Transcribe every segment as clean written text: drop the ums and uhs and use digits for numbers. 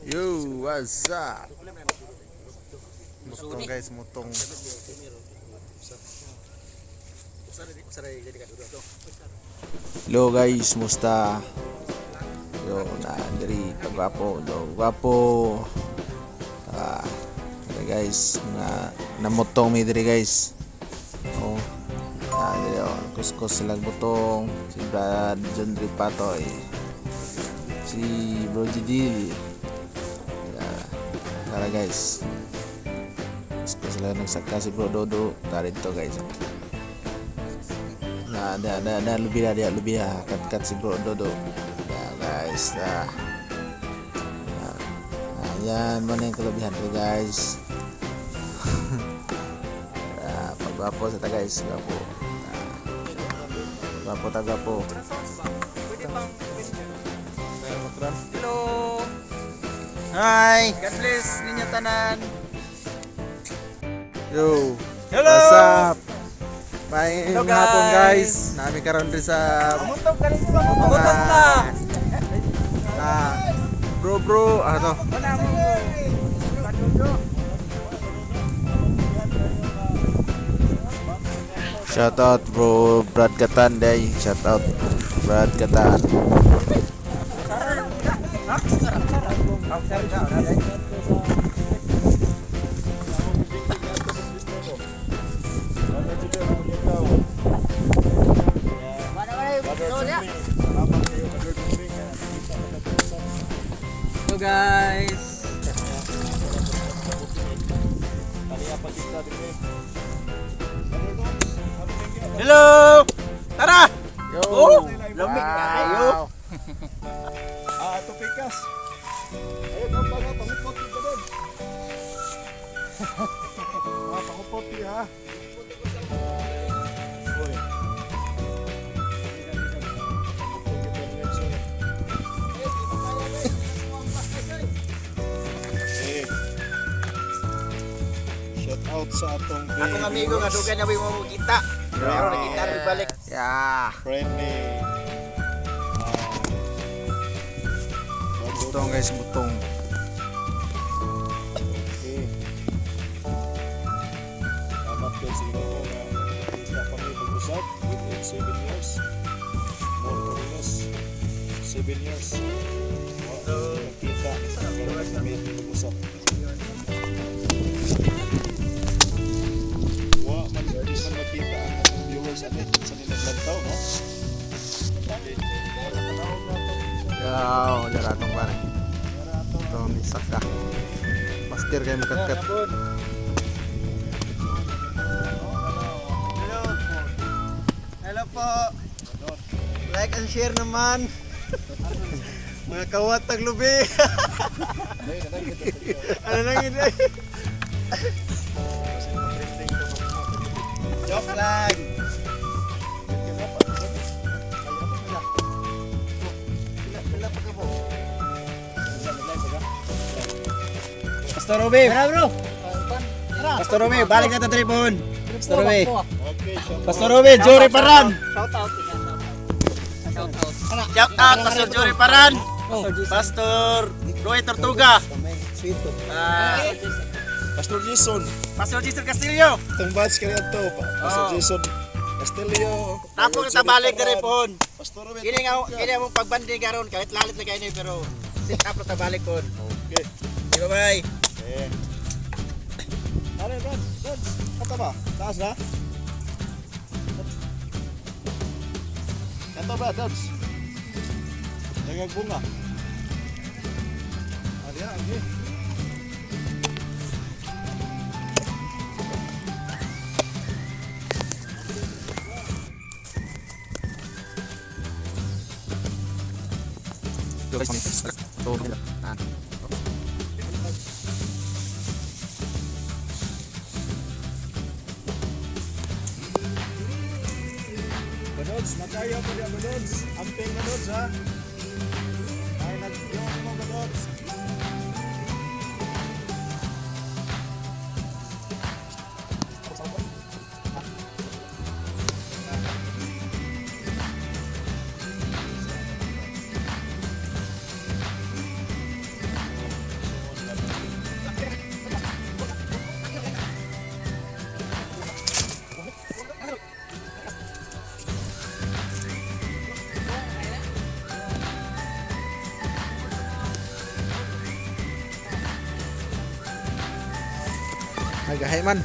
Yo, what's up? Mutong guys, mutong. Hello guys, musta? Yo, na diri pagwapo, do gwapo. Ah, diri guys, nga namutong mi diri, guys. Oh. Ah, diri oh, kuskus sila butong si Brad John Ripatoy. Si Bro Jidil. Yeah. Tara guys. Kuskus sila nagsaka si Bro Dodo. Tara dito, guys. Na na na na lubi na dia lubi na kat kat si Bro Dodo. Ya guys, na. Ayan, mo na yung kalabihan ko, guys. Ah, pagwapo sa ta, guys, gwapo. Ah, gwapo ta gwapo. Pwede pang question. Hello! Hi. God bless ninyo tanan. Yo. Hello! What's up? Maayong Hello, hapon, guys. guys. Nami karon diri sa Mamutong ka rin ba? Mamutong ta! Ah, bro bro, ano? Wala mo. Shout out bro Brad Katan day. Shout out Brad Katan. Hello guys! Hello! Tara! Yo. Oh, lamig kayo. Ah, ito pikas. Ayun, ang baga, pangupot ka doon. Ah, pangupot ha. Uy. Eh. Shout out sa atong Akong amigo nga dugay na mo kita. Pero nakita rin balik. Yeah. Friend ni ah, Butong guys, butong. Okay. Salamat kay sa Ginoo nga nakita kami pag-usap within 7 years. More or less 7 years. Wa nagkita pero kami pag-usap. Wa man di man makita ang atong viewers ani sa nilaglantaw, no? Okay. Yo, dara atong pare. Butong ni Saka. Master kayo makatkat. Hello. Hello po. Like and share naman. Mga kawat taglubi. Ano nang hindi? Joke lang. Pila pa ka po? Pastor Ruby. Tara, bro. Pastor Ruby, balik na ta tripon. Pastor Ruby. Okay, shout Pastor Ruby, Jory Paran. Shout out. Shout out. Shout out Pastor Jory Paran. Pastor Roy Tortuga. Ah, Pastor Jason. Pastor Jason Castillo. Itong batch kaya to, Pastor Oh. Jason Castillo. Tapos kita balik diri pohon. Pastor Ruben. Kini nga kini among pagbanding karon kahit lalit na kayo ni pero sit up na tabalik kon. Okay. Bye bye. Eh. Ano, Brad? Brad, kata ba? Taas na? Kato ba, Dodds? Dagag bunga. Ari, okay. Yo guys, ah. Badods, makayo pa diya, Badods. Amping, Badods, ha? Ay, nag-yung mo, Badods. Hagahay man.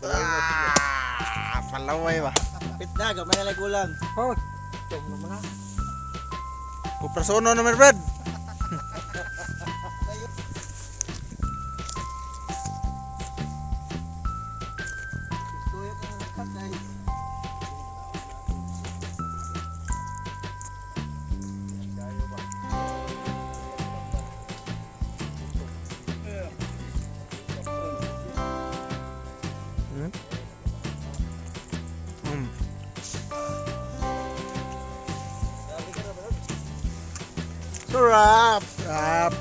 Ah, palaway ba? Pit na, gamay na lang gulang. Oh, tong naman na. Kuprasono naman, Brad. Mm. Mm. Sarap! Sarap!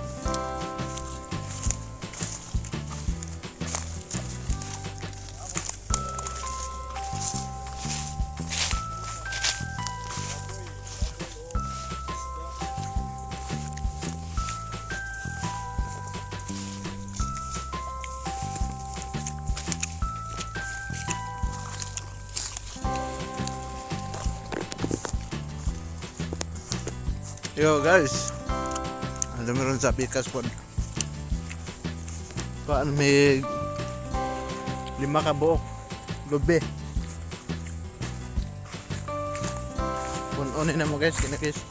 Yo guys, ano meron sa Pikas po? Paano may lima ka buok lubi. Puno na mo guys, kinakis.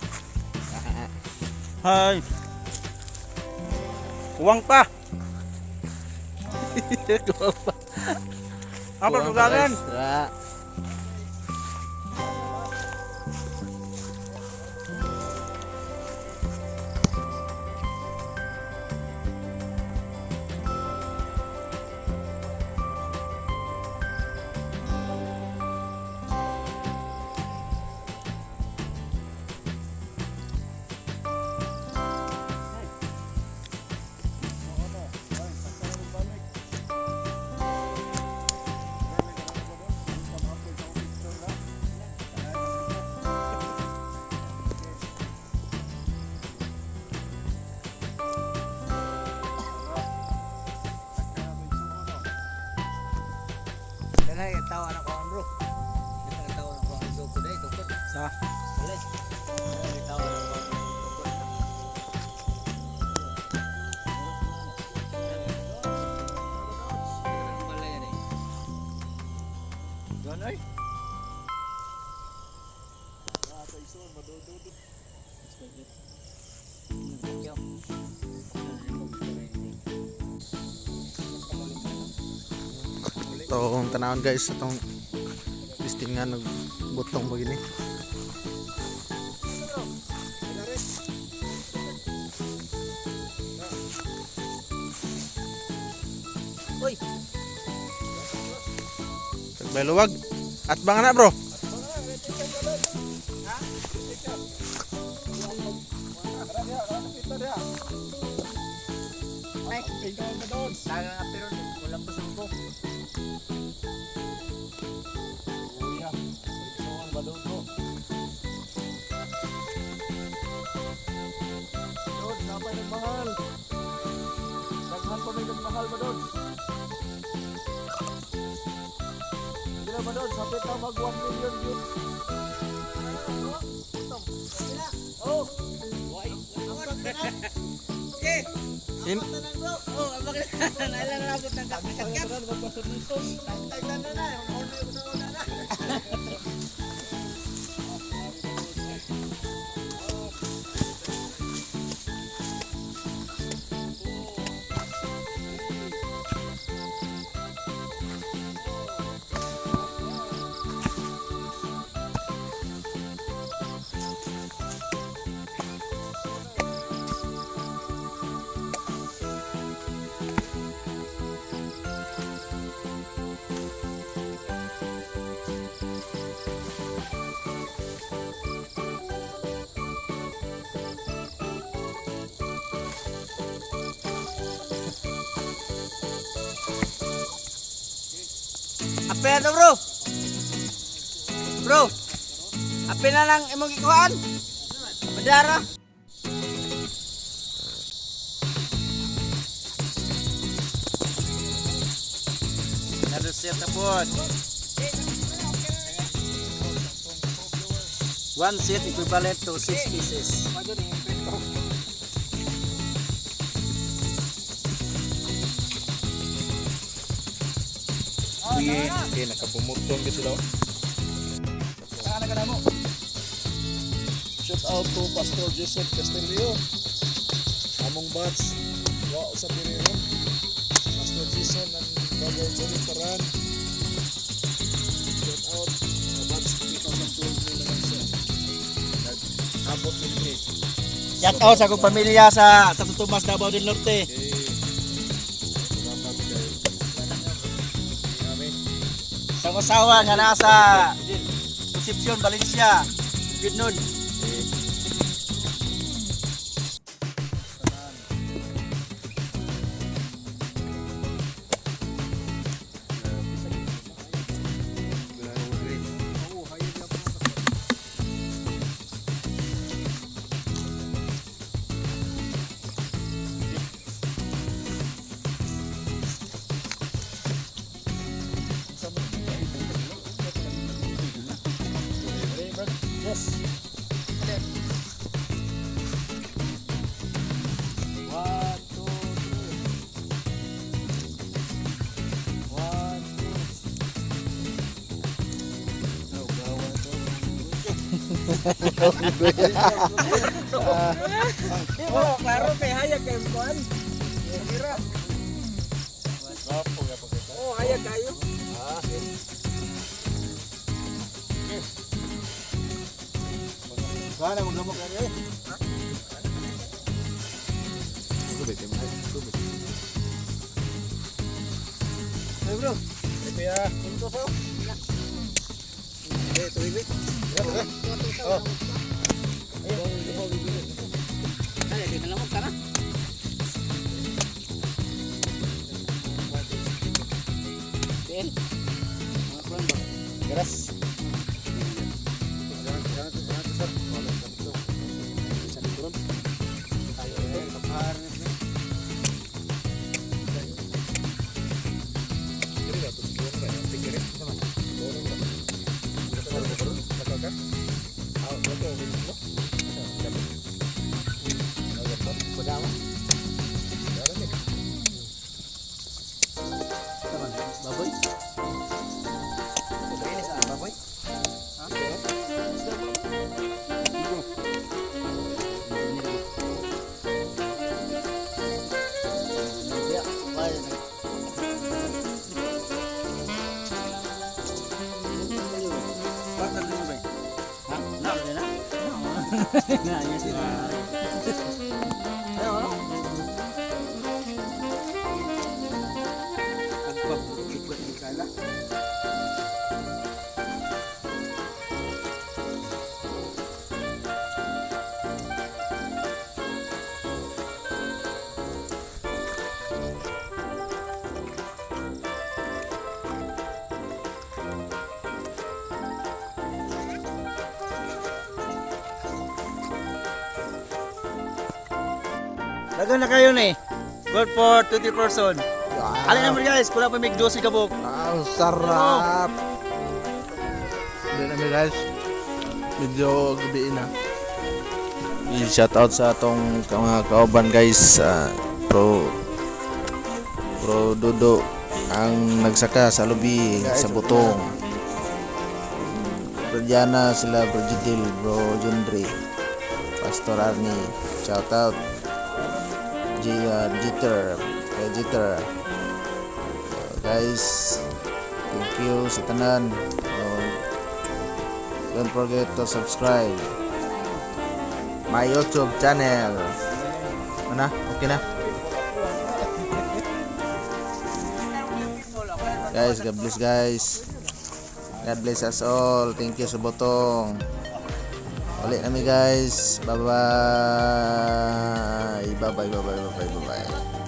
Hi. Kuwang pa. Kuwang pa. Apa Kuwang pa, tugangan? guys. Tara. Kanay tawa na ko bro. Kanay tawa na ko ang doko day doko. Sa? Wala. Kanay tawa na ko ang doko. Wala yan eh. Doon ay. Itong tanawon guys, itong listingan ng butong bagini. Uy. Tagbayluwag. At banga na bro. Ay, tagang nga pero walang busog ko. Kuya, igsoon ba doon ko? Doon, napay nagmahal. Daghan pa may nagmahal ba doon? Hindi na ba doon? Sapit na mag 1 million views. Oh. Okay. In Oh, ang bakit nailang labot ng kakat. Tagtag na na, na na. Apel na bro. Bro. Apel na lang imong gikuhaan. Madara. Naruset na po. One set equivalent to 6 pieces. Okay, nakapumutong ka sila. Shout out to Pastor Joseph Castillo. Among batch. Wa sa diri. Pastor Jason and Brother Johnny Paran. Shout out. Mga batch 2012 nila lang siya. Nag-abot din ni. Shout out sa akong pamilya sa Santo Tomas, Davao del Norte. Okay. Salamat kay Kami. Sa akong asawa nga nasa Concepcion, Valencia. Good noon. Yes. One, two, three. One, two. Oh, gawa to. Oh, klaro kay hayag kay kuan. Mira. Gwapo, gwapo kita. Oh, hayag kayo. Ah. Sana maglamok ka rin. Tubig, tubig. Hey bro, Ito ya. ito sa. Eh, tuwig. Oh. Ay, di na lang ka na. Ben. Mga kuan ba? Garas. Baboy. Baboy. Dagan na kayo ni. Good for 20 person. Alin naman guys, kulang pa may 12 kabuk. Wow, sarap! Hindi namin guys. Medyo gabi na. Shout out sa atong mga kauban guys. Pro Pro Dodo ang nagsaka sa lubi sa butong. Bro Diana sila, Bro Judil, Bro Jundri, Pastor Arnie, shout out. G, Jeter, kay Jeter. Guys, thank you sa tanan. So, don't forget to subscribe my YouTube channel. Ano na? Okay na? Guys, God bless guys. God bless us all. Thank you sa botong. Ulit nami guys. Bye-bye. Bye-bye, bye-bye, bye-bye, bye-bye.